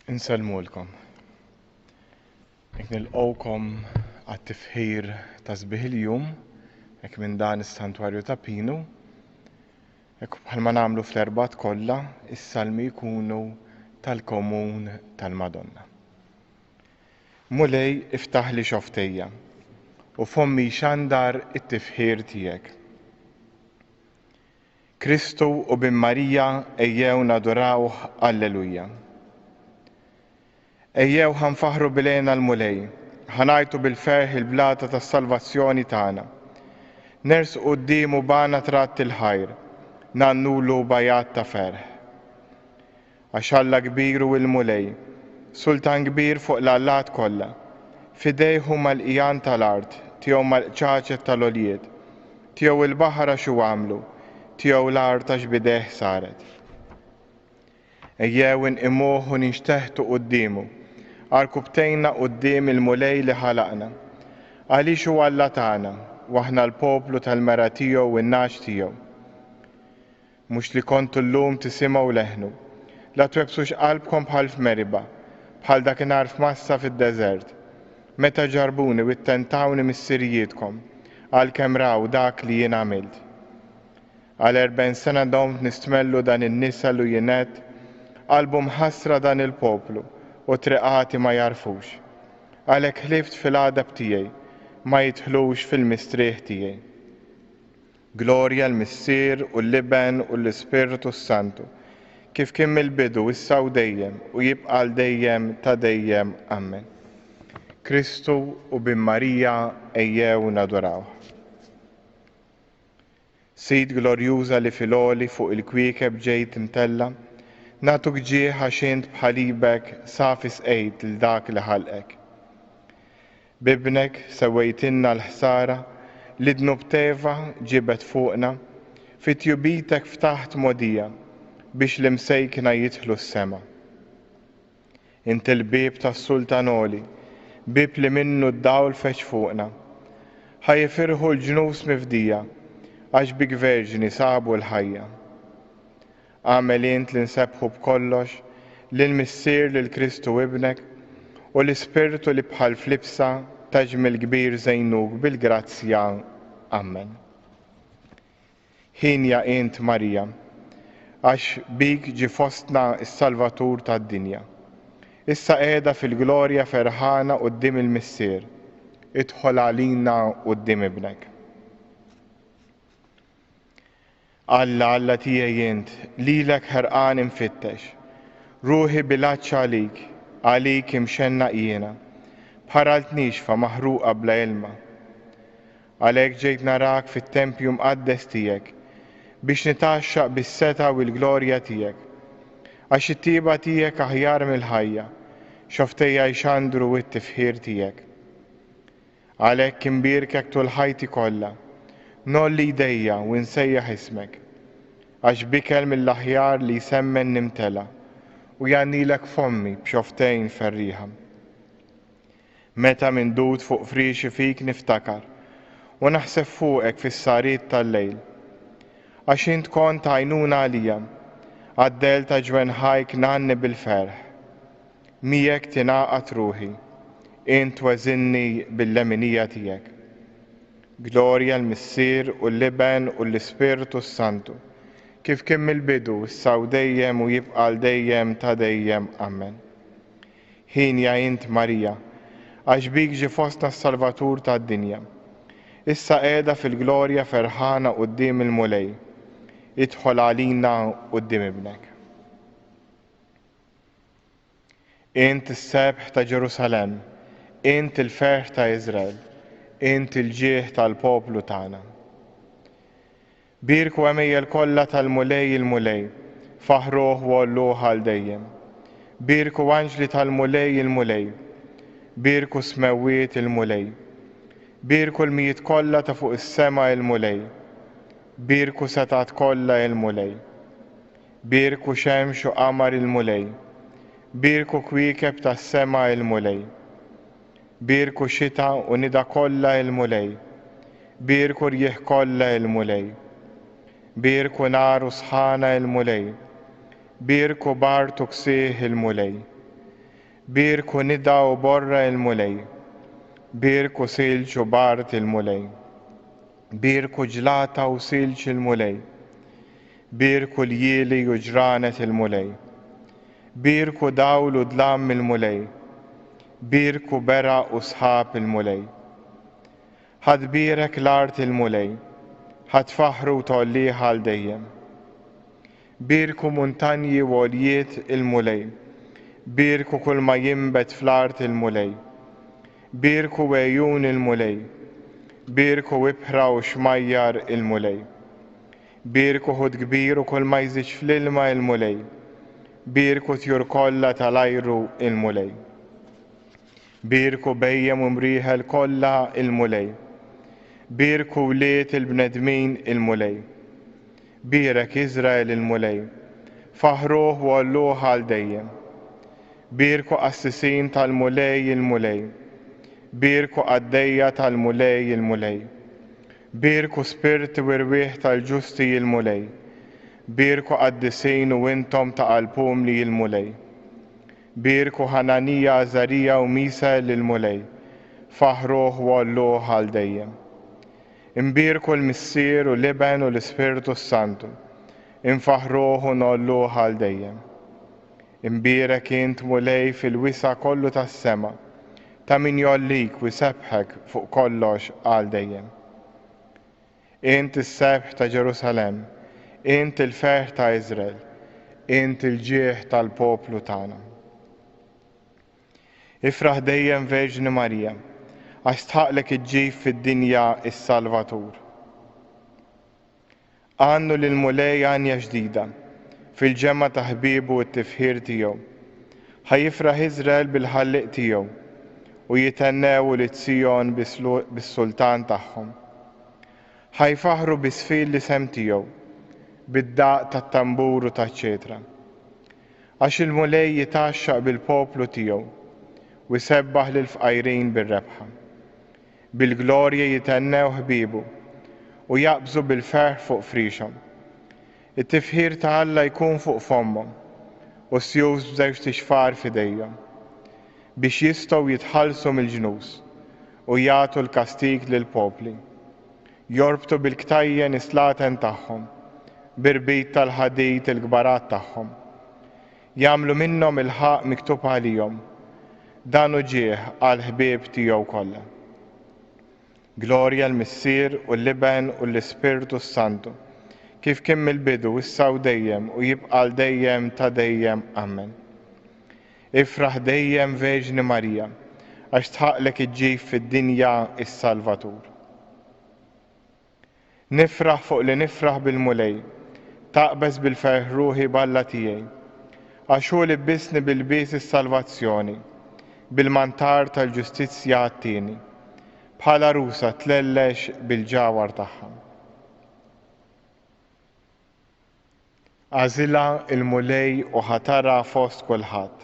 Insellmulkom. Hekk nilqgħukom għat-tifħir ta' sbieħ il-jum, hekk minn dan is-Santwarju ta' Pinu. Hekk bħalma nagħmlu fl-Erbgħat kollha, is-salmi jkunu tal-komun tal-Madonna. Mulej iftaħli xofftejja, u fommi jxandar it-tifħir tiegħek. Kristu u Bin Marija ejjew nadurawh Alleluja. Ejjew ħa nfaħħru bil-hena l-Mulej, ħa ngħajtu bil-ferħ il-blata tas-salvazzjoni tagħna. Nersqu quddiemu b'għana tratt il-ħajr, ngħannulu b'għajat ta' ferħ. Għax Alla kbir hu l-Mulej, Sultan kbir fuq l-allat kollha. F'idejh huma l-qigħan tal-art, tiegħu huma l-qċaċet tal-għoljiet. Tiegħu l-baħar għax hu għamlu, tiegħu l-art għax b'idejh saret. Ejjew inqimuh u ninxteħtu quddiemu, għarkupptejna quddiem il-Mulej li ħalaqna. Għaliex hu Alla tagħna, u aħna l-poplu tal-mergħa tiegħu u n-nagħaġ tiegħu. Mhux li kontu llum tisimgħu leħnu. La twebbsux qalbkom bħal f'Meriba, bħal dakinhar f'Massa fid-deżert, meta ġarrbuni u ttentawni missirijietkom, għalkemm raw dak li jien għamilt. Għal erbgħin sena domt nistmellu dan in-nisel u jien għedt, Qalbu mħassra dan il-poplu, u triqati ma jagħrfux. Għalhekk ħlift fil-għadab tiegħi, Ma jidħlux fil-mistrieħ tiegħi. Glorja l-Missier u l-Iben u l-Ispirtu s-Santu, kif kien mill-bidu, issa u dejjem, u jibqa' għal dejjem ta' dejjem. Ammen. Kristu u Bin Marija ejjew nadurawh. Sid glorjuża li fil-għoli fuq il-kwiekeb ġejt imtella', nagħtuk ġieħ għax int b'ħalibek safi sqejt lil dak li ħalqek. B'Ibnek sewwejtilna l-ħsara li dnub t'Eva ġiebet fuqna, fi tjubitek ftaħt mogħdija biex l-imsejkna jidħlu s-sema. Int il-bieb tas-Sultan Għoli, bieb li minnu d-dawl feġġ fuqna. Ħa jifirħu l-ġnus mifdija għax bik Verġni sabu l-ħajja. Agħmel int li nsebbħu b'kollox lill-Missier lil Kristu Ibnek u l-Ispirtu li bħal f'libsa ta' ġmiel kbir żejnuk bil-grazzja. Ammen. Hienja int Marija, għax bik ġie fostna s-Salvatur tad-dinja. Issa qiegħda fil-glorja ferħana quddiem il-Missier. Idħol għalina quddiem Ibnek. Alla, Alla tiegħi int, lilek ħerqan infittex. Ruħi bil-għatx għalik, għalik imxennaq jiena, bħal art niexfa maħruqa bla ilma. Għalhekk ġejt narak fit-tempju mqaddes tiegħek, biex nitgħaxxaq bis-setgħa u l-glorja tiegħek. Għax it-tjieba tiegħek aħjar mill-ħajja, xofftejja jxandru t-tifħir tiegħek. Għalhekk inbierkek tul ħajti kollha, ngħolli jdejja u nsejjaħ ismek. Għax b'ikel mill-aħjar li jsemmen nimtela, u jgħannilek fommi b'xofftejn ferrieħa. Meta mindud fuq friexi fik niftakar, u naħseb fuqek fis-sahriet tal-lejl. Għax int kont għajnuna għalija, għad-dell ta' ġwenħajk ngħanni bil-ferħ. Miegħek tingħaqad ruħi, int tweżinni bil-leminija tiegħek. Glorja l-Missier u l-Iben u l-Ispirtu s-Santu, kif kien mill-bidu, issa u dejjem u jibqa' għal dejjem ta' dejjem. Ammen. Hienja int, Marija, għax bik ġie fostna s-Salvatur tad-dinja. Issa qiegħda fil-glorja ferħana quddiem il-Mulej. Idħol għalina quddiem Ibnek. Int is-sebħ ta' Ġerusalemm, int il-ferħ ta' Iżrael, int il-ġieħ tal-poplu tagħna. Bierku għemejjel kollha tal-Mulej il-Mulej, faħħruh u għolluh għal dejjem. Bierku anġli tal-Mulej il-Mulej, bierku smewwiet il-Mulej. Bierku l-mijiet kollha ta' fuq is-sema il-Mulej. Bierku setgħat kollha il-Mulej. Bierku xemx u qamar il-Mulej. Bierku kwiekeb tas-sema il-Mulej. Bierku xita u nida kollha il-Mulej. Bierku rjieħ kollha il-Mulej. Bierku nar u sħana il-Mulej. Bierku bard u ksieħ il-Mulej. Bierku nida u borra il-Mulej. Bierku silġ u bard il-Mulej. Bierku ġlata u silġ il-Mulej. Bierku ljieli u ġranet il-Mulej. Bierku dawl u dlam il-Mulej. Bierku beraq u sħab il-Mulej. Ħa tbierek l-art il-Mulej, ħa tfaħħru u tgħollih għal dejjem. Bierku muntanji u għoljiet il-Mulej, bierku kulma jinbet fl-art il-Mulej. Bierku għejun il-Mulej, bierku ibħra u xmajjar il-Mulej. Bierku ħut kbir u kulma jżidx fl-ilma il-Mulej, bierku tjur kollha tal-ajru il-Mulej. Bierku bhejjem u mrieħel kollha il-Mulej. Bierku wlied il-bnedmin il-Mulej. Bierek Iżrael il-Mulej. Faħħruh u għolluh għal dejjem. Bierku qassisin tal-Mulej il-Mulej. Bierku qaddejja tal-Mulej il-Mulej. Bierku spirti u rwieħ tal-ġusti il-Mulej. Bierku qaddisin u intom ta' qalb umli il-Mulej. Bierku Ħananija, Għażarija u Misael lill-Mulej, faħħruh u għolluh għal dejjem. Inbierku l-Missier u l-Iben u l-Ispirtu s-Santu, infaħħruh u ngħolluh għal dejjem. Imbierek int, Mulej, fil-wisa' kollu tas-sema, ta' min jgħollik u jsebbħek fuq kollox għal dejjem. Int is-sebħ ta' Ġerusalemm, int il-ferħ ta' Iżrael, int il-ġieħ tal-poplu tagħna. Ifraħ dejjem Verġni Marija, għax stħaqlek iġġib fid-dinja s-Salvatur. Għannu lill-Mulej għanja ġdida, fil-ġemgħa ta' ħbiebu t-tifħir tiegħu. Ħa jifraħ Iżrael bil-Ħallieq tiegħu, u jithennew ulied Sijon bis-Sultan tagħhom. Ħa jfaħħru bi żfin l-isem tiegħu, bid-daqq tat-tambur u taċ-ċetra. Għax il-Mulej jitgħaxxaq bil-poplu tiegħu, u jsebbaħ lill-fqajrin bir-rebħa. Bil-glorja jithennew ħbiebu, u jaqbżu bil-ferħ fuq friexhom. It-tifħir ta' Alla jkun fuq fommhom, u sjuf b'żewġt ixfar f'idejhom, biex jistgħu jitħallsu mill-ġnus, u jagħtu l-kastig lill-popli. Jorbtu bil-ktajjen is-slaten tagħhom, b'irbit tal-ħadid il-kbarat tagħhom. Jagħmlu minnhom il-ħaqq miktub għalihom. Dan hu ġieħ għall-ħbieb tiegħu kollha. Glorja l-Missier u l-Iben u l-Ispirtu s-Santu, kif kien mill-bidu, issa u dejjem, u jibqa' għal dejjem ta' dejjem. Amen. Ifraħ dejjem Verġni Marija, għax stħaqqlek iġġib fid-dinja s-Salvatur. Nifraħ fuq li nifraħ bil-Mulej, taqbeż bil-ferħ ruħi b'Alla tiegħi. Għax hu libbisni bi lbies is-salvazzjoni, bil-mantar tal-ġustizzja għattieni, bħal għarusa tlellex bil-ġawhar tagħha. Għażilha l-Mulej u ħatarha fost kulħadd.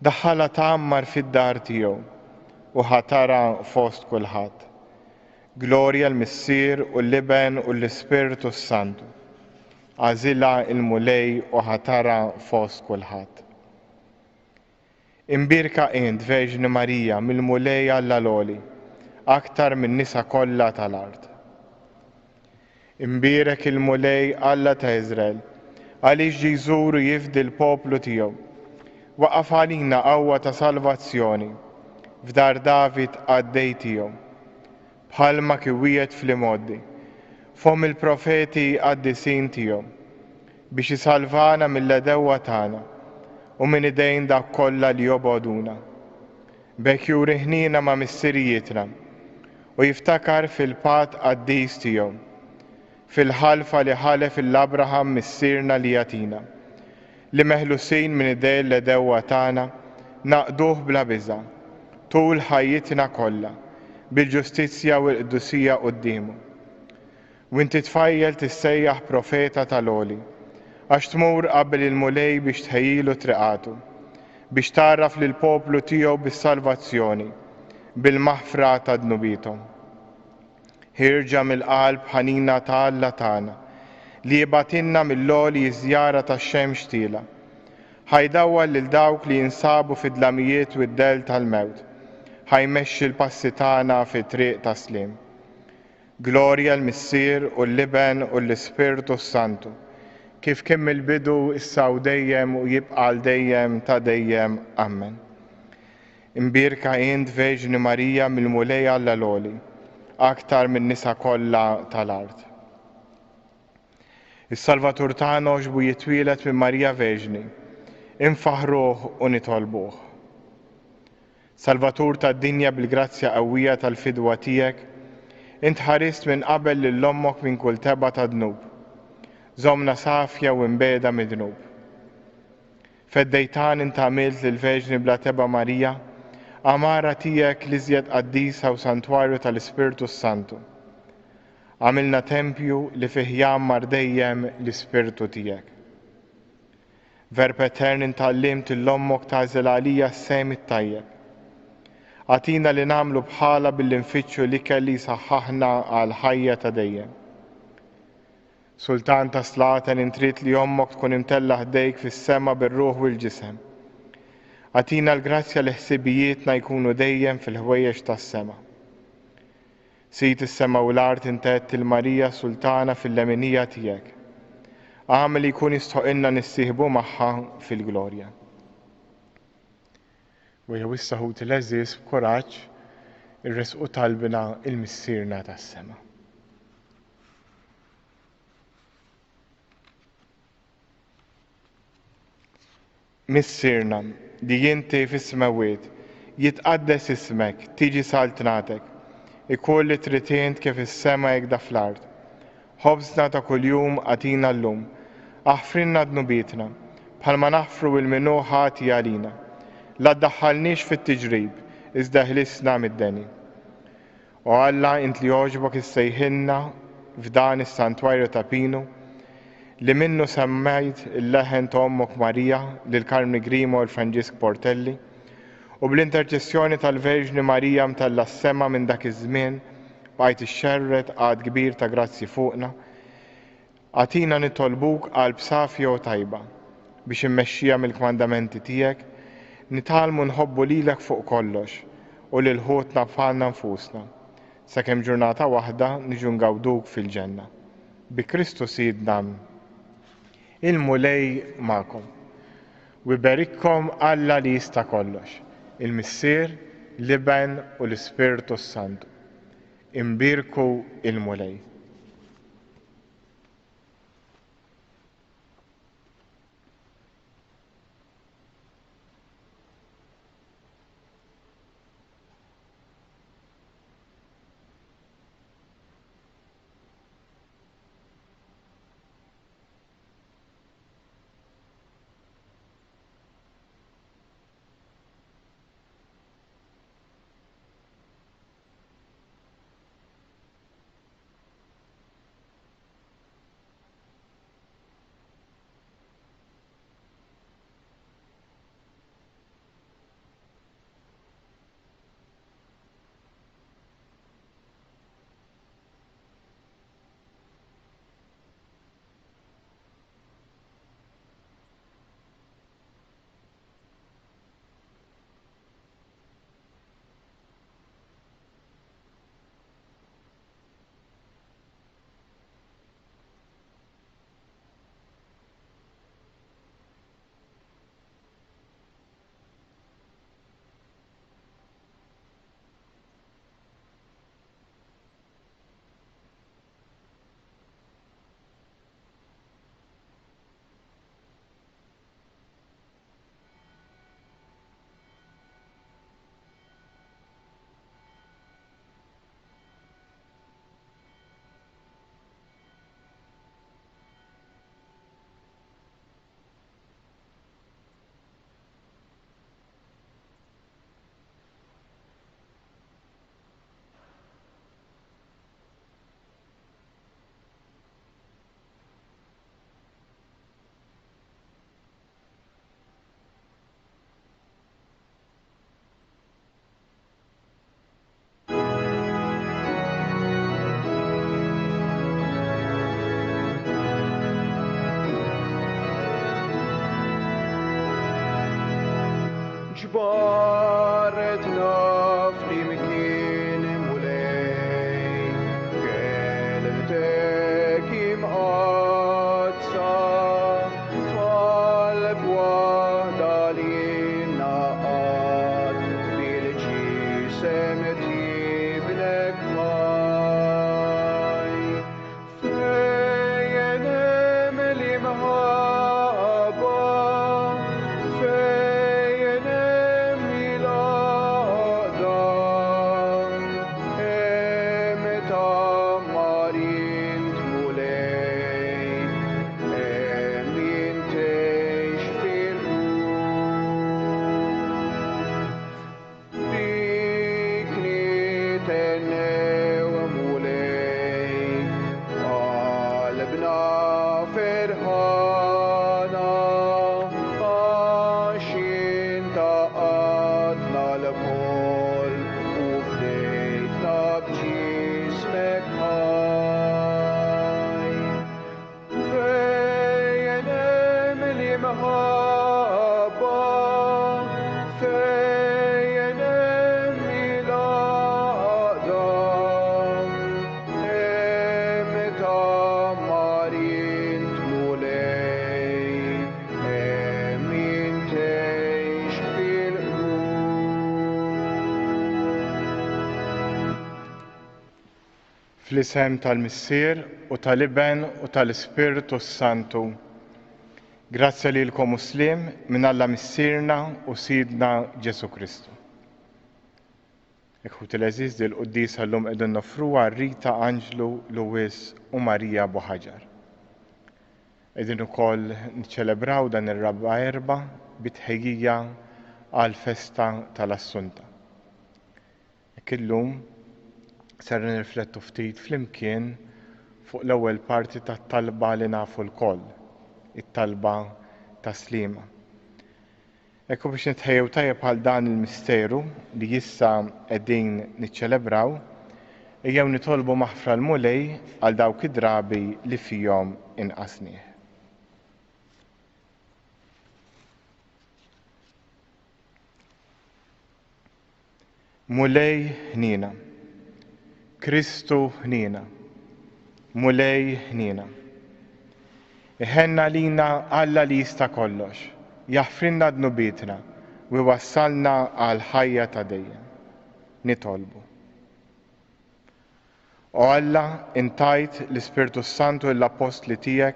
Daħħalha tgħammar fid-dar tiegħu u ħatarha fost kulħadd. Glorja l-Missier u l-Iben u l-Ispirtu s-Santu. Għażilha l-Mulej u ħatarha fost kulħadd. Imbierka int, Verġni Marija, mill-Mulej Alla l-Għoli, aktar min-nisa kollha tal-art. Imbierek il-Mulej Alla ta' Iżrael, għaliex ġie jżur u jifdi l-poplu tiegħu. Waqqaf għalina qawwa ta' salvazzjoni f'dar David qaddej tiegħu, bħalma kien wiegħed fl-imgħoddi, fomm il-profeti qaddisin tiegħu, biex isalvana mill-għedewwa tagħna u minn idejn dawk kollha li jobogħduna. B'hekk juri ħniena ma' missirijietna u jiftakar fil-patt qaddis tiegħu, fil-ħalfa li ħalef 'l Abraham missierna li jagħtina, li meħlusin minn idejn l-għedewwa tagħna naqduh bla biża' tul ħajjitna kollha bil-ġustizzja u l-qdusija quddiemu. U inti tfajjel tissejjaħ profeta tal-Għoli, għax tmur qabel il-Mulej biex tħejjilu triqatu, biex tgħarraf lill-poplu tiegħu bis-salvazzjoni, bil-maħfra ta' dnubiethom. Ħierġa mill-qalb ħanina ta' Alla tagħna, li jibgħatilna mill-għoli ż-żjara tax-xemx tielgħa. Ħa jdawwal lil dawk li jinsabu fid-dlamijiet u d-dell tal-mewt. Ħa jmexxi l-passi tagħna fit-triq tas-sliem. Glorja l-Missier u l-Iben u l-Ispirtu s-Santu, kif kien mill-bidu, issa u dejjem u jibqa' għal dejjem ta' dejjem. Ammen. Imbierka int, Verġni Marija, mill-Mulej Alla l-Għoli, aktar min-nisa kollha tal-art. Is-Salvatur tagħna għoġbu jitwieled minn Marija Verġni. Infaħħruh u nitolbuh. Salvatur tad-dinja bil-grazzja qawwija tal-fidwa tiegħek, int ħarist minn qabel lil ommok minn kull tebgħa ta' dnub. Żommna safja u imbiegħda mid-dnub. Feddej tagħna int għamilt lill-Verġni bla tebgħa Marija, għamara tiegħek l-iżjed qaddisa u santwarju tal-Ispirtu s-Santu. Għamilna tempju li fih jgħammar dejjem l-Ispirtu tiegħek. Verb etern int għallimt 'l ommok tagħżel għalija s-sehem it-tajjeb. Agħtina li nagħmlu bħalha billi nfittxu l-ikel li jsaħħaħna għall-ħajja ta' dejjem. Sultan ta' slaten int ridt li ommok tkun imtellgħa ħdejk fis-sema bir-ruħ u l-ġisem. Agħtina l-grazzja li ħsibijietna jkunu dejjem fil-ħwejjeġ tas-sema. Sid is-sema u l-art int għedt 'il Marija Sultana fil-leminija tiegħek. Agħmel li jkun jistħoqilna nissieħbu magħha fil-glorja. U ejjew issa ħuti l-għeżież b'kuraġġ irressqu talbna 'il Missierna tas-sema. Missierna, li inti fis-smewwiet, jitqaddes ismek, tiġi saltnatek. Ikun li trid int kif fis-sema hekk da fl-art. Ħobżna ta' kuljum agħtina llum. Aħfrilna dnubietna, bħalma naħfru 'l min hu ħati għalina. La ddaħħalniex fit-tiġrib, iżda eħlisna mid-deni. O Alla, int li għoġbok issejħilna f'dan is-santwarju ta' Pinu, li minnu semmajt il-leħen ta' Ommok Marija lil Karmni Grima u l-Franġisk Portelli, u bl-interċessjoni tal-Verġni Marija mtellgħa s-sema minn dak iż-żmien bqajt ixxerred għadd kbir ta' grazzji fuqna, Agħtina nitolbuk qalb safja u tajba, biex immexxija mill-kmandamenti tiegħek, nitgħallmu nħobbu lilek fuq kollox u lil ħutna bħalna nfusna, sakemm ġurnata waħda niġu ngawduk fil-ġenna. Bi Kristu Sidna. Il-Mulej magħkom. U jberikkom Alla li jista' kollox, il-Missier, l-Iben u l-Ispirtu s-Santu. Imbierku il-Mulej. Ġbartna flimkien Mulej, kelmtek imqaddsa, f'qalb waħda li ngħaqad bil-ġisem t'Ibnek ħaj. Fejn hemm l-imħabba, fejn hemm il-għaqda, hemm tgħammar int Mulej, hemm int tgħix fil-qlub. Bik nithennew Mulej, qalbna ferħana, għax int għaqqadtna lkoll u fdejtna b'ġismek ħaj. Fejn hemm l-imħabba, fejn hemm il-għaqda, hemm tgħammar int Mulej, hemm int tgħix fil-qlub. Fl-isem tal-Missier u tal-Iben u tal-Ispirtu s-Santu. Grazzja lilkom u sliem minn Alla Missierna u Sidna Ġesù Kristu. Iħwti l-għeżież dil quddiesa llum qegħdin noffruha Rita Anġlu, Louis u Maria Buħaġar. Qegħdin ukoll niċċelebraw dan ir-Raba' Erbgħa bi tħejjija għall-festa tal-Assunta. Hekk illum ser nirriflettu ftit flimkien fuq l-ewwel parti tat-talba li nafu lkoll, it-talba ta' Sliema. Hekk u biex nitħejjew tajjeb għal dan il-misteru li issa qegħdin niċċelebraw, ejjew nitolbu maħfra l-Mulej għal dawk id-drabi li fihom inqasnieh. Mulej ħniena. Kristu ħniena. Mulej ħniena. Iħenn għalina Alla li jista' kollox, jaħfrilna dnubietna u jwassalna għall-ħajja ta' dejjem. Nitolbu. O Alla, int tajt l-Ispirtu s-Santu lill-appostli tiegħek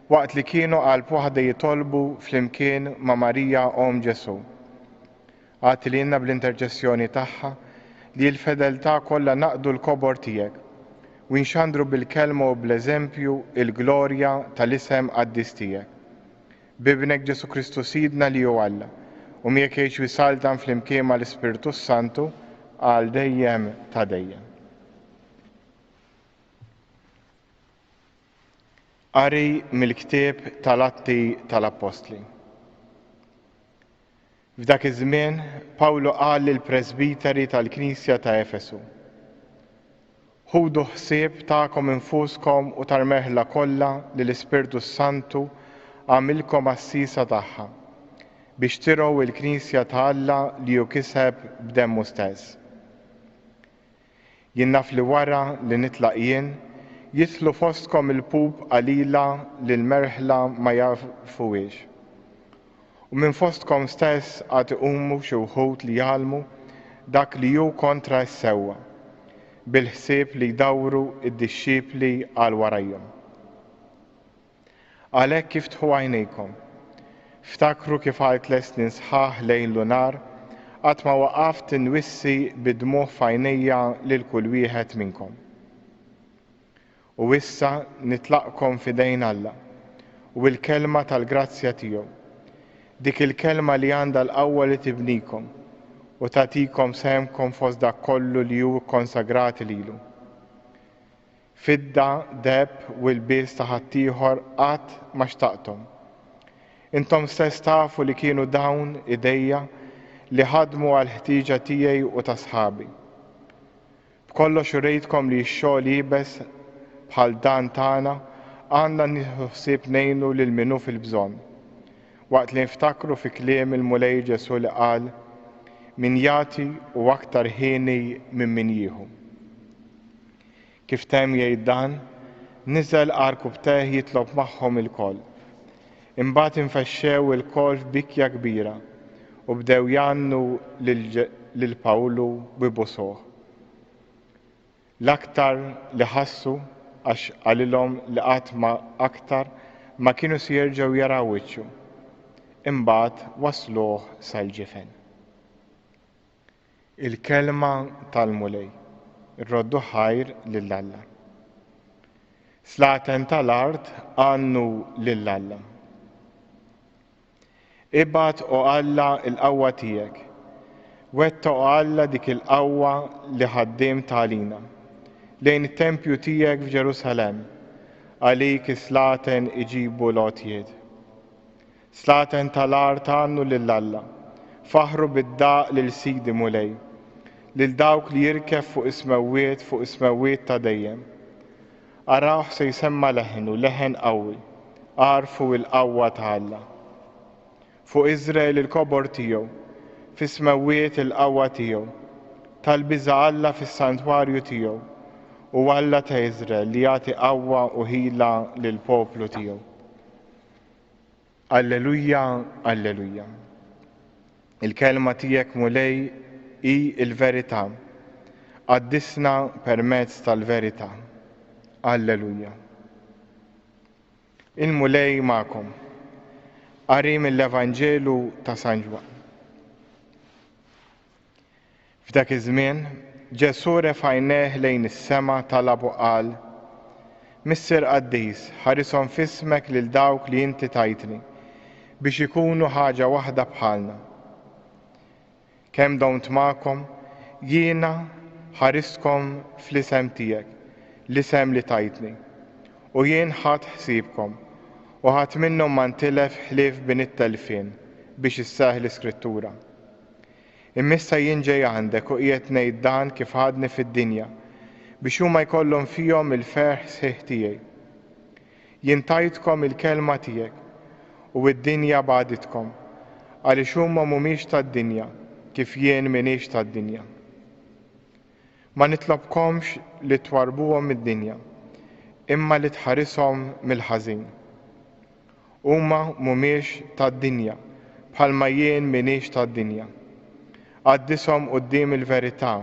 waqt li kienu qalb waħda jitolbu flimkien ma' Marija Omm Ġesù. Agħti lilna bl-interċessjoni tagħha li l-fedeltà kollha naqdu l-kobor tiegħek u nxandru bil-kelma u bl-eżempju l-glorja tal-isem qaddis tiegħek. B'Ibnek Ġesù Kristu Sidna li hu Alla, u miegħek jgħix u jsaltan flimkien mal-Ispirtu s-Santu għal dejjem ta' dejjem. Qari mill-ktieb tal-Atti tal-Appostli. F'dak iż-żmien Pawlu qal lill-presbiteri tal-knisja ta' Efesu, Ħudu ħsieb tagħkom infuskom u tal-merħla kollha li l-Ispirtu s-Santu għamilkom għassiesa tagħha, biex tirgħu l-knisja ta' Alla li hu kiseb b'demmu stess. Jien naf li wara li nitlaq jien, jidħlu fostkom ilpup qalila li l-merħla ma jagħrfuhiex. U minn fostkom stess għad iqumu xi wħud li jgħallmu dak li hu kontra s-sewwa, bil-ħsieb li jdawru d-dixxipli għal warajhom. Għalhekk iftħu għajnejkom. Ftakru kif għal tlett snin sħaħ lejl u nhar, qatt ma waqaft inwissi bid-dmugħ f'għajnejja lil kull wieħed minnkom. U issa nitlaqkom f'idejn Alla u l-kelma tal-grazzja tiegħu, dik il-kelma li għandha l-qawwa li tibnikom u tagħtikom sehemkom fost dak kollu li hu kkonsagrati lilu. Fidda, deheb u ilbies ta' ħaddieħor qatt ma xtaqthom. Intom stess tafu li kienu dawn idejja li ħadmu għall-ħtieġa tiegħi u ta' sħabi. B'kollox urejtkom li x-xogħol iebes bħal dan tagħna għandna nieħdu ħsieb ngħinu lil min hu fil-bżonn. waqt li nftakru fi kliem il-Mulej Ġesù li qal, Min jagħti hu aktar hieni minn min jieħu. Kif temm jgħid dan, niżel għarkupptejh jitlob magħhom ilkoll. Imbagħad infexxew ilkoll f'bikja kbira u bdew jgħannu lil Pawlu u jbusuh. L-aktar li ħassu għax qalilhom li qatt ma aktar ma kienu se jerġgħu jaraw wiċċu. Imbagħad wassluh sal-ġifen. Il-Kelma tal-Mulej. Irroddu ħajr lil Alla. Slaten tal-art għannu lil Alla. Ibgħat o Alla l-qawwa tiegħek. Wettaq o Alla dik il-qawwa li ħaddimt għalina. Lejn it-tempju tiegħek f'Ġerusalemm, għalik is-slaten iġibu l-għotjiet. Slaten tal-art għannu lil Alla, faħħru bid-daqq lil Sidi Mulej, lil dawk li jirkeb fuq is-smewwiet fuq is-smewwiet ta' dejjem. Arawh se jsemma' leħnu, leħen qawwi, agħrfu l-qawwa ta' Alla. Fuq Iżrael il-kobor tiegħu, fis-smewwiet il-qawwa tiegħu. Tal-biża' Alla fis-santwarju tiegħu, hu Alla ta' Iżrael li jagħti qawwa u ħila lill-poplu tiegħu. Alleluja, alleluja. Il-kelma tiegħek Mulej hi l-verità. Qaddisna permezz tal-verità. Alleluja. Il-Mulej magħkom. Qari mill-Evanġelu ta' San Ġwann. F'dak iż-żmien, Ġesù refa' għajnejh lejn is-sema, talab u qal, Missier qaddis, ħarishom f'ismek lil dawk li inti tajtni, biex ikunu ħaġa waħda bħalna. Kemm domt magħkom, jiena ħaristkom fl-isem tiegħek, l-isem li tajtni. U jien ħadt ħsiebkom, u ħadd minnhom ma ntilef ħlief bin it-telfien, biex isseħħ l-Iskrittura. Imma issa jien ġej għandek u qiegħed ngħid dan kif għadni fid-dinja, biex huma jkollhom fihom il-ferħ sħiħ tiegħi. Jien tajtkom il-kelma tiegħek, u d-dinja bagħditkom, għaliex huma mhumiex tad-dinja, kif jien m'iniex tad-dinja. Ma nitlobkomx li twarrbuhom mid-dinja, imma li tħarishom mill-ħażin. Huma mhumiex tad-dinja, bħalma jien m'iniex tad-dinja. Qaddishom quddiem il-verità,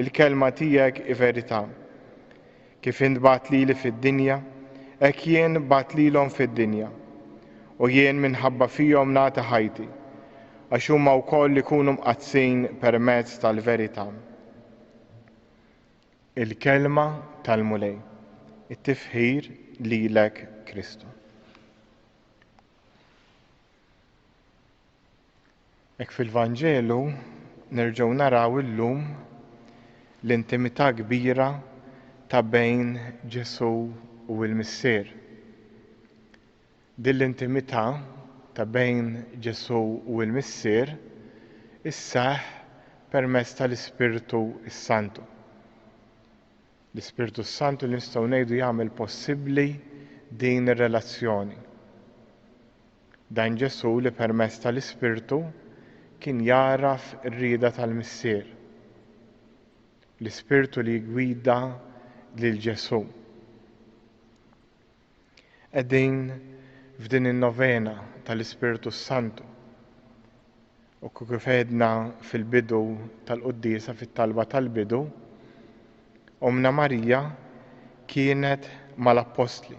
il-kelma tiegħek hi verità. Kif int bgħatt lili fid-dinja, hekk jien bgħatt lilhom fid-dinja. U jien minħabba fihom nagħti ħajti, għax huma wkoll ikunu mqaddsin permezz tal-verità. Il-Kelma tal-Mulej. It-tifħir lilek Kristu. Hekk fil-Vanġelu nerġgħu naraw illum l-intimità kbira ta' bejn Ġesù u l-Missier. Din l-intimità ta' bejn Ġesù u l-Missier isseħħ permezz tal-Ispirtu s-Santu. L-Ispirtu s-Santu li nistgħu ngħidu jagħmel possibbli din ir-relazzjoni. Dan Ġesù li permezz tal-Ispirtu kien jagħraf ir-rieda tal-Missier. L-Ispirtu li jiggwida lil Ġesù. Qegħdin f'din in-novena tal-Ispirtu s-Santu. U kif għedna fil-bidu tal-quddiesa fit-talba tal-bidu, Ommna Marija kienet mal-appostli.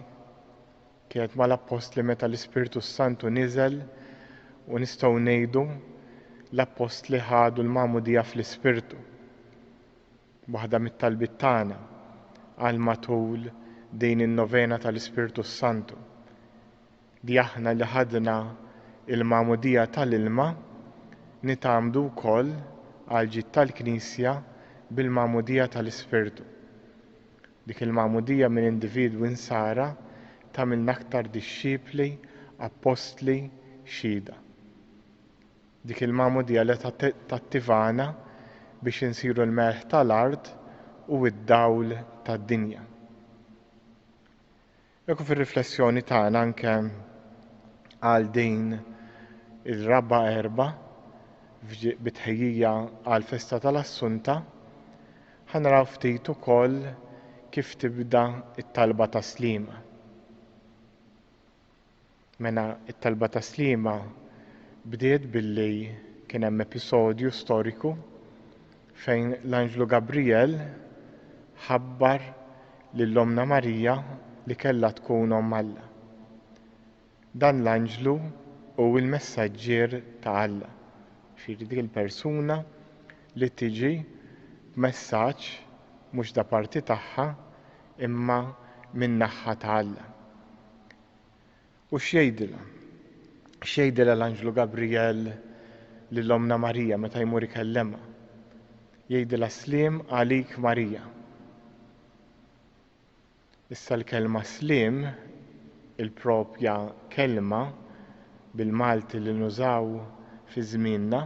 Kienet mal-appostli meta l-Ispirtu s-Santu niżel u nistgħu ngħidu l-appostli ħadu l-magħmudija fl-Ispirtu. Waħda mit-talbiet tagħna għal matul din in-novena tal-Ispirtu s-Santu, li aħna li ħadna l-magħmudija tal-ilma nitgħammdu wkoll għall-ġid tal-Knisja bil-magħmudija tal-Ispirtu. Dik il-magħmudija minn individwi nsara tagħmilna aktar dixxipli, appostli, xhieda. Dik il-magħmudija li tattivana biex insiru l-melħ tal-art u d-dawl tad-dinja. Ekku fir-riflessjoni tagħna anke għal din Ir-Raba' Erbgħa bi tħejjija għall-festa tal-Assunta, ħa naraw ftit ukoll kif tibda t-talba ta' Sliema. Mela t-talba ta' Sliema bdiet billi kien hemm episodju storiku fejn l-anġlu Gabrijel ħabbar lil Ommna Marija li kellha tkun Omm Alla. Dan l-anġlu hu l-messaġġier ta' Alla, jiġifieri dik il-persuna li tiġi b'messaġġ mhux da parti tagħha imma min-naħa ta' Alla. U x'jgħidilha? X'jgħidilha l-anġlu Gabrijel lil Ommna Marija meta jmur ikellemha? Jgħidilha sliem għalik Marija. Issa l-kelma sliem, il-propja kelma bil-Malti li nużaw fi żmienna,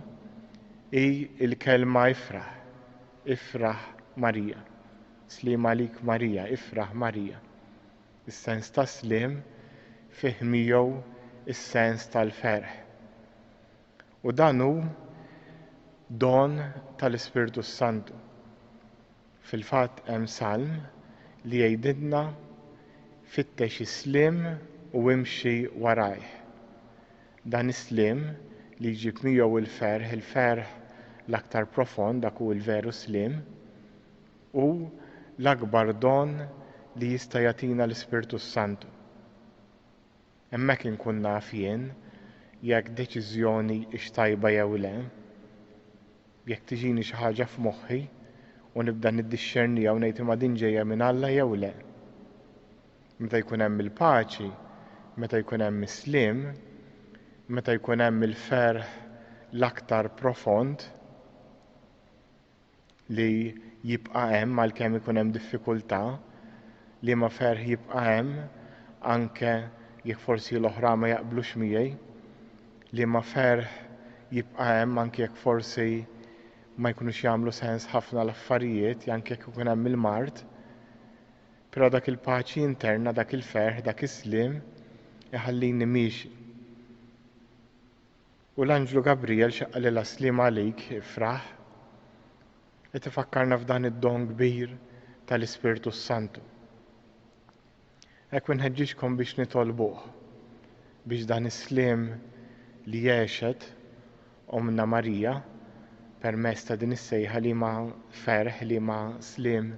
hi l-kelma ifraħ, ifraħ Marija. Sliem għalik Marija, ifraħ Marija. Is-sens ta' sliem fih miegħu s-sens tal-ferħ. U dan hu don tal-Ispirtu s-Santu. Fil-fatt hemm salm li jgħidilna fittex is-sliem u imxi warajh. Dan is-sliem li jġib miegħu l-ferħ, il-ferħ l-aktar profond, dak hu l-veru sliem, hu l-akbar don li jista' jagħtina l-Ispirtu s-Santu. Hemmhekk inkun naf jien jekk deċiżjoni hix tajba jew le. Jekk tiġini xi ħaġa f'moħħi u nibda niddixxerniha u ngħid imma din ġejja minn Alla jew le. Meta jkun hemm il-paċi, meta jkun hemm is-sliem, meta jkun hemm il-ferħ l-aktar profond, li jibqa' hemm għalkemm ikun hemm diffikultà, liema ferħ jibqa' hemm anke jekk forsi l-oħra ma jaqblux miegħi, liema ferħ jibqa' hemm anke jekk forsi ma jkunux jagħmlu sens ħafna l-affarijiet, anke jekk ikun hemm il-mard. Però dak il-paċi interna, dak il-ferħ, dak is-sliem iħallini miexi. U l-anġlu Gabrijel xi qalilha Sliem għalik, ifraħ. Qed ifakkarna f'dan id-don kbir tal-Ispirtu s-Santu. Hekk inħeġġiġkom biex nitolbuh biex dan is-sliem li għexet Ommna Marija permezz ta' din is-sejħa liema ferħ, liema sliem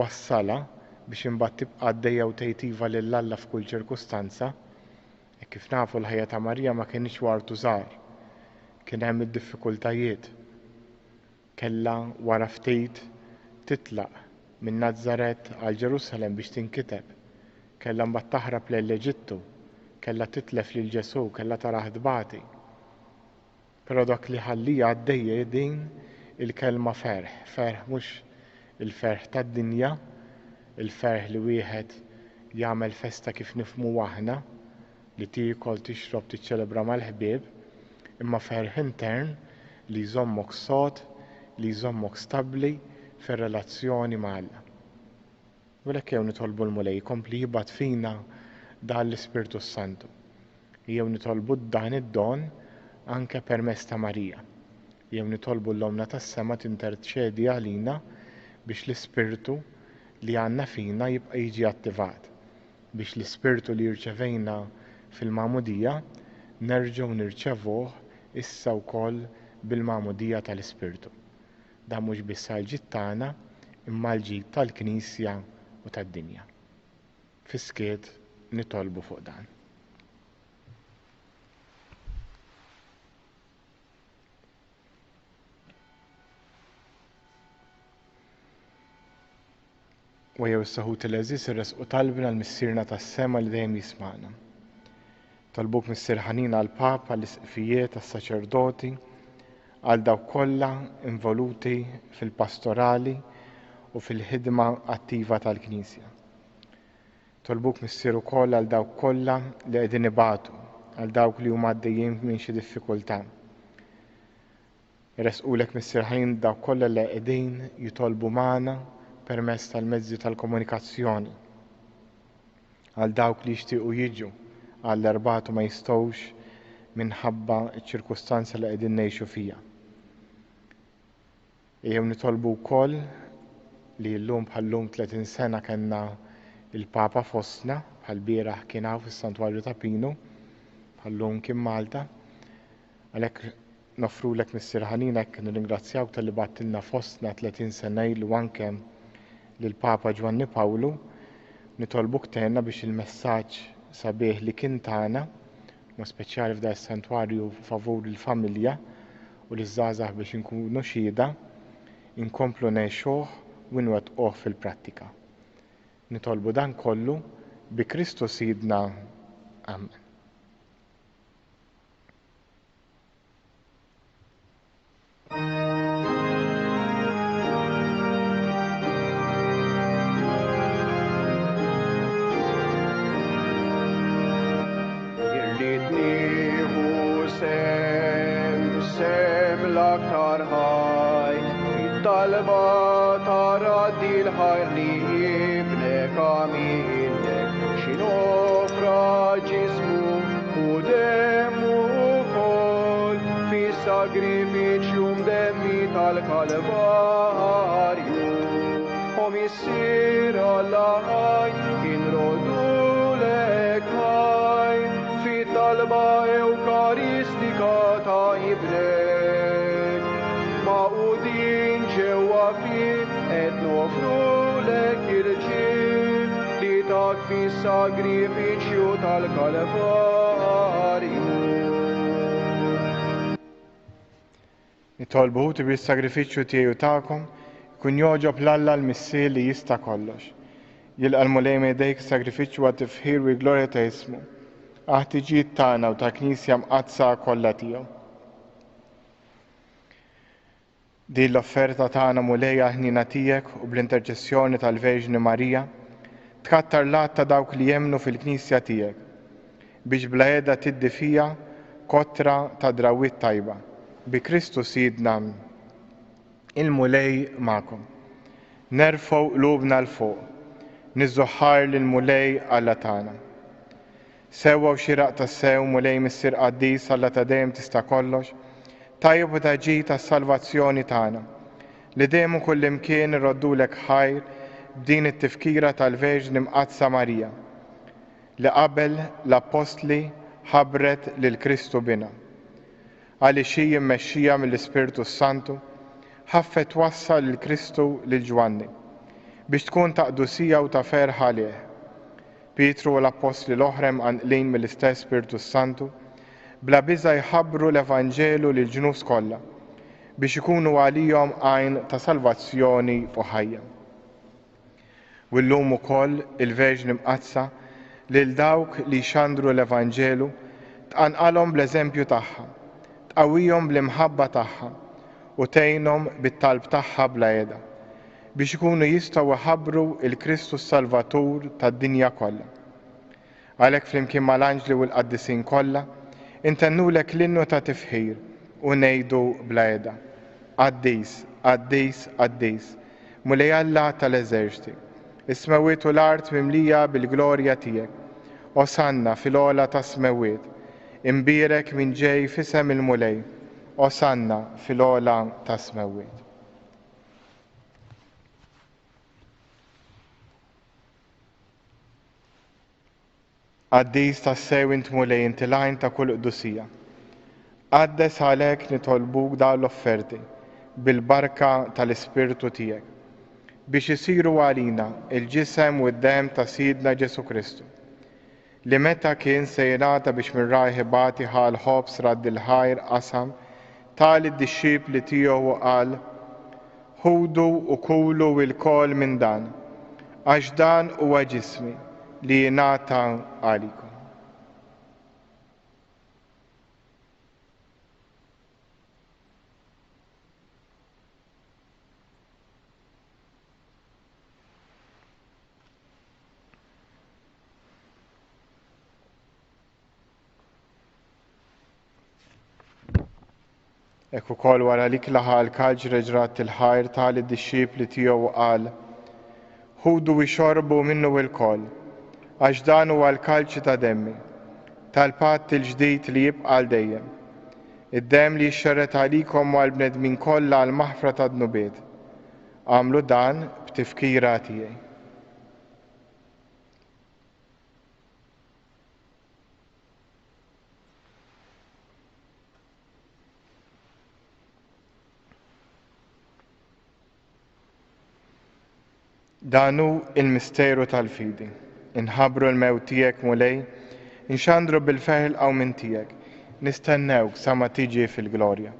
wassalha biex imbagħad tibqa' għaddejja u tgħid iva lil Alla f'kull ċirkustanza, Hekk kif nafu l-ħajja ta' Marija ma kinitx wartu żgħar. Kien hemm id-diffikultajiet. Kellha wara ftit titlaq minn Nazaret għal Ġerusalemm biex tinkiteb. Kellha mbagħad taħrab lejn l-Eġittu. Kellha titlef lil Ġesù, kellha tarah tbati. Però dak li ħallija għaddejja hi din il-kelma ferħ, ferħ mhux il-ferħ tad-dinja, il-ferħ li wieħed jagħmel festa kif nifhmuha aħna, li tiekol, tixrob, tiċċelebra mal-ħbieb, imma ferħ intern li jżommok sod, li jżommok stabbli fir-relazzjoni ma' Alla. U għalhekk ejjew nitolbu l-Mulej ikompli jibgħat fina dan l-Ispirtu s-Santu. Ejjew nitolbu dan id-don anke permezz ta' Marija. Ejjew nitolbu 'l Ommna tas-Sema tinterċedi għalina biex l-Ispirtu li għandna fina jibqa' jiġi attivat, biex l-Ispirtu li rċevejna fil-Magħmudija nerġgħu nirċevuh issa wkoll bil-Magħmudija tal-Ispirtu. Dan mhux biss għall-ġid tagħna, imma għall-ġid tal-Knisja u tad-dinja. Fis-skiet nitolbu fuq dan. U ejjew issa ħuti l-għeżież irressqu talbna għal Missierna tas-sema li dejjem jismagħna. Tolbuk Missier ħanin għall-Papa, għall-isqfijiet, għas-saċerdoti, għal dawk kollha involuti fil-pastorali u fil-ħidma attiva tal-Knisja. Tolbuk Missier ukoll għal dawk kollha li qegħdin ibatu, għal dawk li huma għaddejjin minn xi diffikultà. Iressqulek Missier Ħanin dawk kollha li qegħdin jitolbu magħna permezz tal-mezzi tal-komunikazzjoni. Għal dawk li jixtiequ jiġu għall-Erbgħat u ma jistgħux. minħabba ċ-ċirkustanza li qegħdin ngħixu fiha. Ejjew nitolbu wkoll li llum bħal-lum 30 sena kellna il-Papa fostna, bħal-bieraħ kien hawn fis-Santwarju ta' Pinu, bħal-lum kien Malta. Għalhekk noffrulek Missier ħanin hekk nirringrazzjawk talli bgħattilna fostna 30 sena ilu anke lill-Papa Ġwanni Pawlu. Nitolbuk tgħinna biex il-messaġġ sabiħ li kien tagħna, mod speċjali f'dan is-santwarju favur il-familja u liż-żgħażagħ biex inkunu xhieda, inkomplu ngħixuh u nwettquh fil-prattika. Nitolbu dan kollu bi Kristu Sidna. Amen. Irrid nieħu sehem, sehem l-aktar ħaj fit-talba ta' radd il-ħajr li ibnek għamillek xi nofra ġismu u demmu wkoll fis-sagrifiċċju mdemmi tal-Kalvarju. O Missier Alla ħaj, inroddulek ħaj fit-talba Ewkaristika ta' Ibnek. Magħqudin ġewwa fih qed nofrulek il-ġieħ li tak fis-sagrifiċċju tal-Kalvarju. Nitolbu ħuti biex is-sagrifiċċju tiegħi u tagħkom ikun jogħġob 'l Alla l-Missier li jista' kollox. Jilqa' l-Mulej minn idejk is-sagrifiċċju għat-tifħir u l-glorja ta' ismu, għall-ħtiġijiet tagħna u tal-Knisja Mqaddsa kollha tiegħu. Din l-offerta tagħna Mulej għall-ħniena tiegħek u bl-interċessjoni tal-Verġni Marija, tkattar l-għadd ta' dawk li jemmnu fil-Knisja tiegħek, biex bla heda tiddi fiha kotra ta' drawwiet tajba. Bi Kristu Sidna. Il-Mulej magħkom. Nerfgħu qlubna 'l fuq. Niżżu ħajr lill-Mulej Alla tagħna. Sewwa u xieraq tassew, Mulej Missier Qaddis, Alla ta' dejjem tista' kollox, tajjeb u ta' ġid għas-salvazzjoni tagħna, li dejjem u kullimkien irroddulek ħajr b'din it-tifkira tal-Verġni Mqaddsa Marija, li qabel l-Appostli ħabbret lil Kristu Binha. Għaliex hi mmexxija mill-Ispirtu s-Santu, ħaffet twassal lil Kristu lil Ġwanni, biex tkun ta' qdusija u ta' ferħ għalih. Pietru u l-appostli l-oħra imqanqlin mill-istess Spirtu s-Santu, bla biża' jħabbru l-Evanġelu lill-ġnus kollha, biex ikunu għalihom għajn ta' salvazzjoni u ħajja. U llum ukoll il-Verġni Mqaddsa lil dawk li jxandru l-Evanġelu tqanqalhom bl-eżempju tagħha, tqawwihom bl-imħabba tagħha u tgħinhom bit-talb tagħha bla heda. biex ikunu jistgħu jħabbru l-Kristu s-Salvatur tad-dinja kollha. Għalhekk flimkien mal-anġli u l-qaddisin kollha, intennulek l-innu ta' tifħir u ngħidu bla heda, Qaddis, qaddis, qaddis, Mulej Alla tal-eżerċti, is-smewwiet u l-art mimlija bil-glorja tiegħek. Osanna fil-ogħla tas-smewwiet. Imbierek min ġej f'isem il-Mulej. Osanna fil-ogħla tas-smewwiet. Qaddis tassew int Mulej inti l-għajn ta' kull qdusija. Qaddes għalhekk nitolbuk dawn l-offerti bil-barka tal-Ispirtu tiegħek biex isiru għalina l-ġisem u d-demm ta' Sidna Ġesù Kristu. Li meta kien se jingħata biex minn rajh ibati ħa l-ħobż, radd il-ħajr, qasam, ta lid-dixxipli tiegħu u qal, Ħudu u kulu ilkoll minn dan, għax dan huwa ġismi li jingħata għalikom. Hekk ukoll wara li klaħa l-kalġ reġrat il-ħajr ta lid-dixxipli tiegħu u qal, Ħudu u xorbu minnu ilkoll, għax dan huwa l-kalċi ta' demmi. tal-patt il-ġdid li jibqa' għal dejjem. Id-demm li jixxerred għalikom u għall-bnedmin kollha għall-maħfra tad-dnubiet. Agħmlu dan b'tifkira tiegħi. Dan hu l-misteru tal-fidi. Inħabbru l-mewt tiegħek, Mulej, inxandru bil-ferħ il-qawmien tiegħek, nistennewk sa ma tiġi fil-glorja.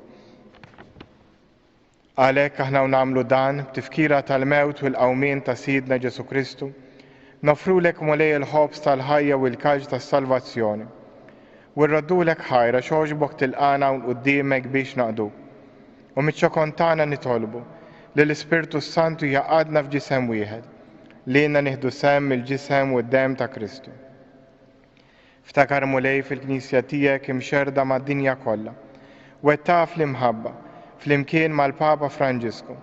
Għalhekk aħna u nagħmlu dan b'tifkira tal-mewt u l-qawmien ta' Sidna Ġesù Kristu, noffrulek Mulej il-ħobż tal-ħajja u l-kalċ tas-salvazzjoni. U rroddulek ħajr għax għoġbok tilqagħna hawn quddiemek biex naqduk. U miċ-ċokon tagħna nitolbu li l-Ispirtu s-Santu jgħaqqadna f'ġisem wieħed, lilna nieħdu sehem mill-ġisem u d-demm ta' Kristu. Ftakar Mulej fil-Knisja tiegħek imxerrda mad-dinja kollha. Wettaqha fl-imħabba, flimkien mal-Papa Franġisku,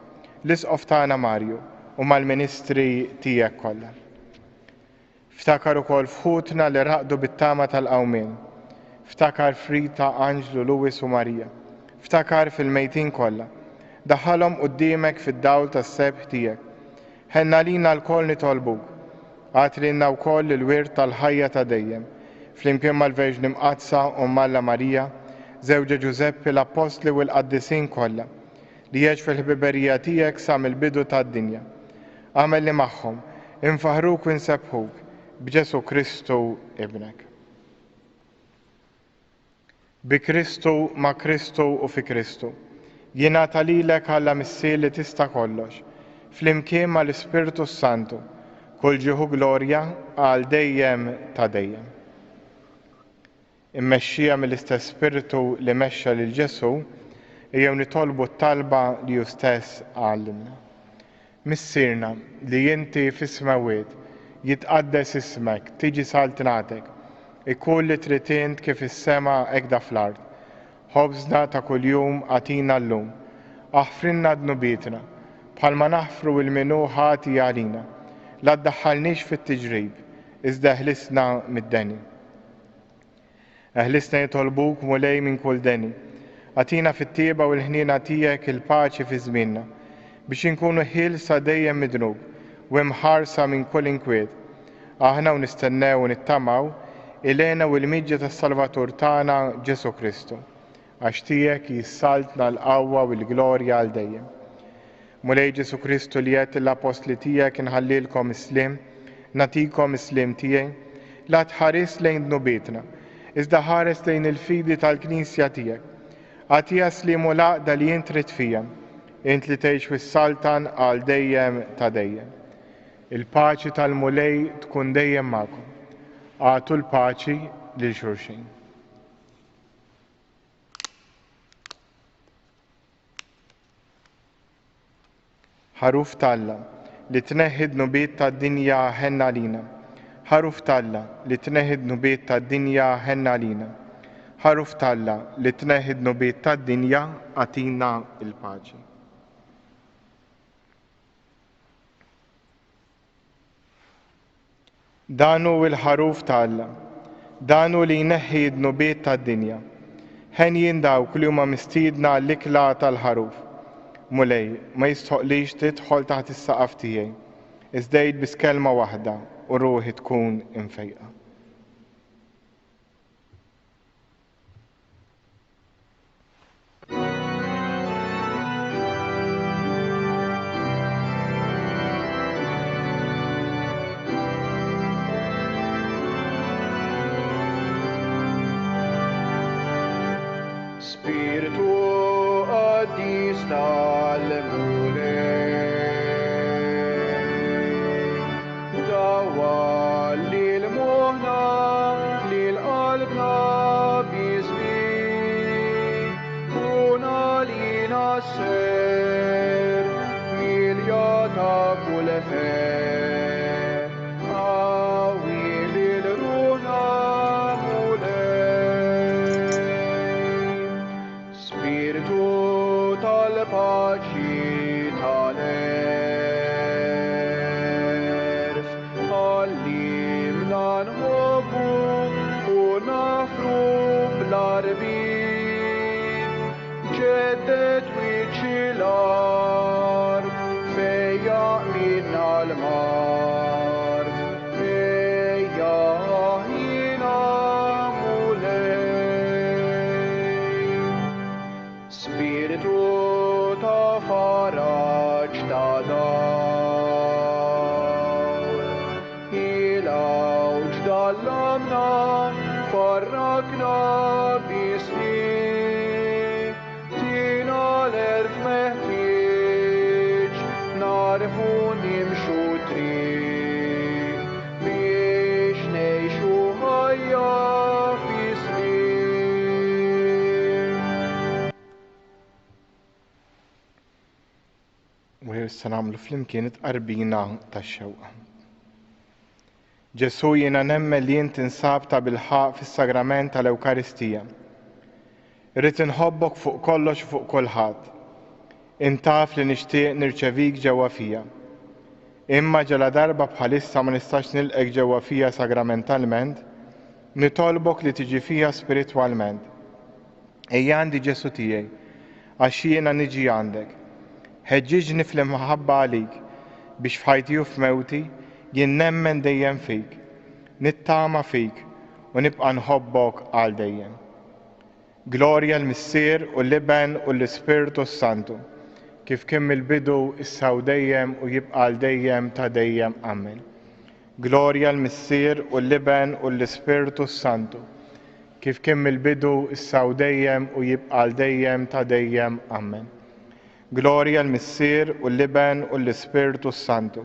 l-Isqof tagħna Marju u mal-ministri tiegħek kollha. Ftakar ukoll f'ħutna li raqdu bit-tama tal-qawmien. Ftakar f'Rita, Anġlu, Louis u Maria. Ftakar fil-mejtin kollha. Daħħalhom quddiemek fid-dawl tas-sebħ tiegħek. Ħenn għalina lkoll nitolbuk. Agħti lilna wkoll il-wirt tal-ħajja ta' dejjem, flimkien mal-Verġni Mqaddsa Omm Alla Marija, żewġha Ġużeppi, l-Appostli u l-qaddisin kollha, li għex fil-ħbiberija tiegħek sa mill-bidu tad-dinja. Agħmel li magħhom, infaħħruk u nsebbħuk, b'Ġesù Kristu Ibnek. Bi Kristu, ma' Kristu u fi Kristu, jingħata lilek Alla Missier li tista' kollox, flimkien mal-Ispirtu s-Santu, kull ġieħ u glorja għal dejjem ta' dejjem. Immexxija mill-istess Spirtu li mexxa lil Ġesù, ejjew nitolbu t-talba li hu stess għallimna. Missierna, li inti fis-smewwiet, jitqaddes ismek, tiġi saltnatek, ikun li trid int kif fis-sema hekk fl-art. Ħobżna ta' kuljum agħtina llum. Aħfrilna dnubietna, bħalma naħfru 'l min hu ħati għalina. La ddaħħalniex fit-tiġrib, iżda eħlisna mid-deni. Eħlisna nitolbuk, Mulej, minn kull deni. Agħtina fit-tjieba u l-ħniena tiegħek il-paċi fi żmienna, biex inkunu ħielsa dejjem mid-dnub u imħarsa minn kull inkwiet, aħna u nistennew u nittamaw il-hena u l-miġja tas-Salvatur tagħna Ġesù Kristu. Għax tiegħek hi s-saltna, l-qawwa u l-glorja għal dejjem. Mulej Ġesù Kristu li għedt lill-appostli tiegħek inħallilkom is-sliem, nagħtikom is-sliem tiegħi, la tħarisx lejn dnubietna, iżda ħares lejn il-fidi tal-Knisja tiegħek. Agħtiha s-sliem u l-għaqda li int trid fiha, int li tgħix u ssaltan għal dejjem ta' dejjem. Il-paċi tal-Mulej tkun dejjem magħkom. Agħtu l-paċi lil xulxin. Ħaruf t'Alla, li tneħħi d-dnubiet tad-dinja ħenn għalina. Ħaruf t'Alla, li tneħħi d-dnubiet tad-dinja ħenn għalina. Ħaruf t'Alla, li tneħħi d-dnubiet tad-dinja agħtina l-paċi. Dan hu l-Ħaruf ta' Alla. Dan hu li jneħħi d-dnubiet tad-dinja. Henjin dawk li huma mistiedna għall-ikla tal-Ħaruf. Mulej, ma jistħoqqlix tidħol taħt is-saqaf tiegħi, iżda għid biss kelma waħda u ruħi tkun imfejqa. Spiritu qaddis tal-Mulej, dawwal lil moħħna, lil qalbna biż-żmien, kun għalina s-ser, milja ta' kull ferħ. Qawwi lil ruħna Mulej. Spiritu tal-paċi. Għallimna, farrakna bis-snin, tina l-għerf meħtieġ, nagħrfu nimxu t-triq, biex ngħixu ħajja fi sliem. U issa nagħmlu flimkien it-tqarbina tax-xewqa. Ġesù jiena nemmen li int tinsab tabilħaqq fis-sagrament tal-Ewkaristija. Irrid inħobbok fuq kollox u fuq kulħadd. Int taf li nixtieq nirċevik ġewwa fija. Imma ġaladarba bħalissa ma nistax nilqgħek ġewwa fija sagramentalment, nitolbok li tiġi fija spiritwalment. Ejja għandi Ġesù tiegħi, għax jiena niġi għandek. Ħeġġiġni fl-imħabba għalik, biex f'ħajti u f'mewti jien nemmen dejjem fik, nittama fik u nibqa' nħobbok għal dejjem. Glorja l-Missier u l-Iben u l-Ispirtu s-Santu, kif kien mill-bidu, issa u dejjem u jibqa' għal dejjem ta' dejjem. Amen. Glorja l-Missier u l-Iben u l-Ispirtu s-Santu, kif kien mill-bidu, issa u dejjem u jibqa' għal dejjem ta' dejjem. Amen. Glorja l-Missier u l-Iben u l-Ispirtu s-Santu,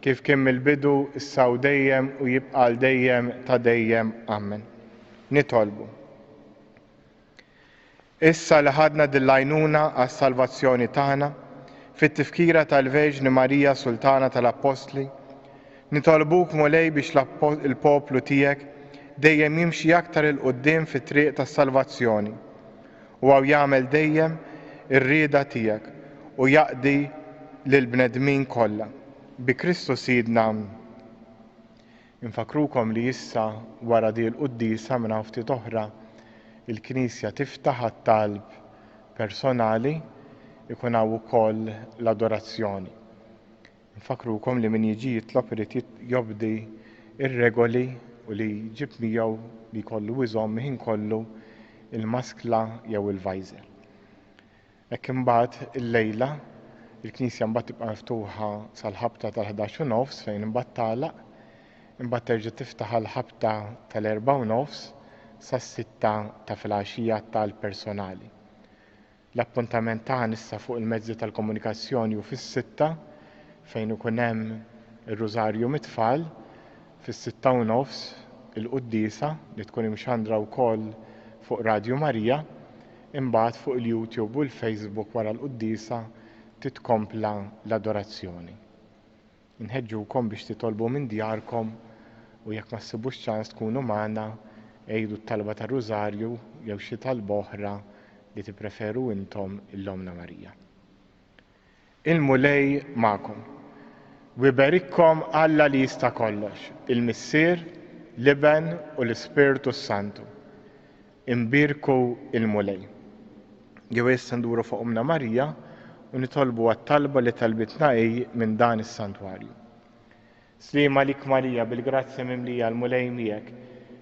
kif kien mill-bidu, issa u dejjem u jibqa' għal dejjem ta' dejjem. Amen. Nitolbu. Issa li ħadna din l-għajnuna għas-salvazzjoni tagħna, fit-tifkira tal-Verġni Marija Sultana tal-Appostli, nitolbuk Mulej biex il-poplu tiegħek dejjem jimxi aktar 'il quddiem fit-triq tas-salvazzjoni u hawn jagħmel dejjem ir-rieda tiegħek u jaqdi lill-bnedmin kollha. Bi Kristu Sidna. Infakkrukom li issa wara di l-quddiesa minn hawn ftit oħra il-Knisja tiftaħ għat-talb personali, ikun hawn ukoll l-adorazzjoni. Infakkrukom li min jiġi jitlob irid jobdi r-regoli u li jġib miegħu li jkollu iżomm il-ħin kollu il-maskla jew il-visor. Hekk imbagħad illejla, il-knisja mbagħad tibqa' miftuħa sal-ħabta tal-11 u nofs fejn imbagħad tagħlaq, imbagħad terġa' tiftaħ għall-ħabta tal-erbgħa u nofs sas-sitta ta' filgħaxija għat-talb personali. L-appuntament tagħna issa fuq il-mezzi tal-komunikazzjoni hu fis-sitta fejn ikun hemm ir-rużarju mit-tfal, fis-sitta u nofs il-quddiesa li tkun imxandra wkoll fuq Radju Marija, Imbagħad fuq il-YouTube u l-Facebook wara l-quddiesa titkompla l-adorazzjoni. Inħeġġukom biex titolbu minn djarkom u jekk ma ssibux ċans tkunu magħna, għidu t-talba tar-Rużarju jew xi talba oħra li tippreferu intom 'l Ommna Marija. Il-Mulej magħkom. U iberikkom Alla li jista' kollox, il-Missier, l-Iben u l-Ispirtu s-Santu. Imbierku l-Mulej. Jew issa nduru fuq Ommna Marija u nitolbu għat-talba li talbitna hi minn dan is-santwarju. Sliem għalik Marija, bil-grazzja mimlija, l-Mulej miegħek.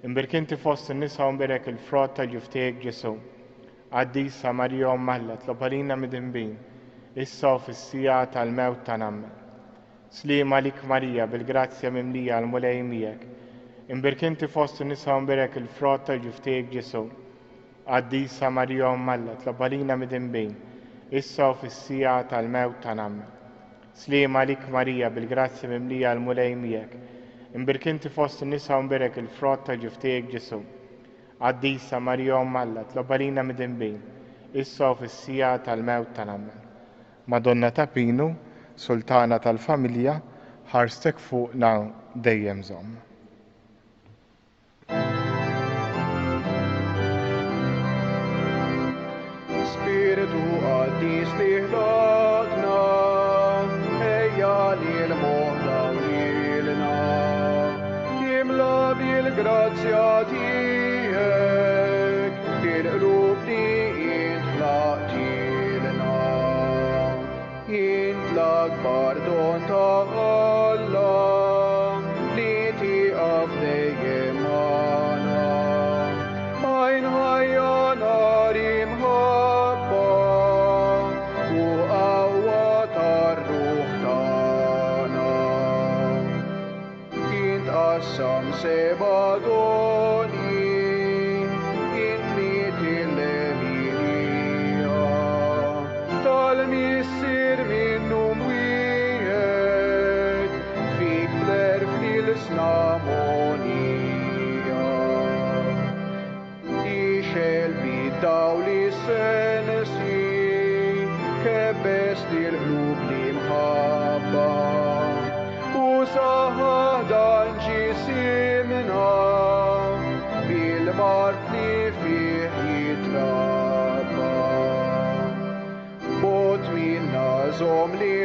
Imbierk inti fost in-nisa u mbierek il-frott tal-ġuf tiegħek Ġesù. Qaddisa Marija Omm Alla, tlob għalina midinbin, issa u fis-siegħa tal-mewt tagħna. Ammen. Sliem għalik Marija, bil-grazzja mimlija, l-Mulej miegħek. Imbierk inti fost in-nisa u mbierek il-frott tal-ġuf tiegħek Ġesù. Qaddisa Marija Omm Alla, tlob għalina midinbin, issa u fis-siegħa tal-mewt tagħna. Ammen. Sliem għalik Marija, bil-grazzja mimlija l-Mulej miegħek. Imbierk inti fost in-nisa u mbierek il-frott tal-ġuf tiegħek Ġesù. Qaddisa Marija Omm Alla, tlob għalina midinbin, issa u fis-siegħa tal-mewt tagħna. Ammen. Madonna ta' Pinu, Sultana tal-familja, ħarstek fuqna dejjem żomm. Spiritu qaddis li ħlaqtna, ejja lil moħħna u lilna. Imla bil-grazzja tiegħek il-qlub li int ħlaqtilna. Int l-akbar don ta' Alla li tieqaf dejjem magħna. Għajn ħajja nar imħabba u qawwa tar-ruħ tagħna. Int. Tqassam seba' doni, int li tilleminija. Tal-Missier minnu mwiegħed, fik bl-għerf l-ilsna mogħnija. Ixgħel bid-dawl is-sensi, kebbes lill-qlub l-imħabba. U saħħaħ dan ġisimna bil-mard li fih jitrabba. Bogħod minna żomm li.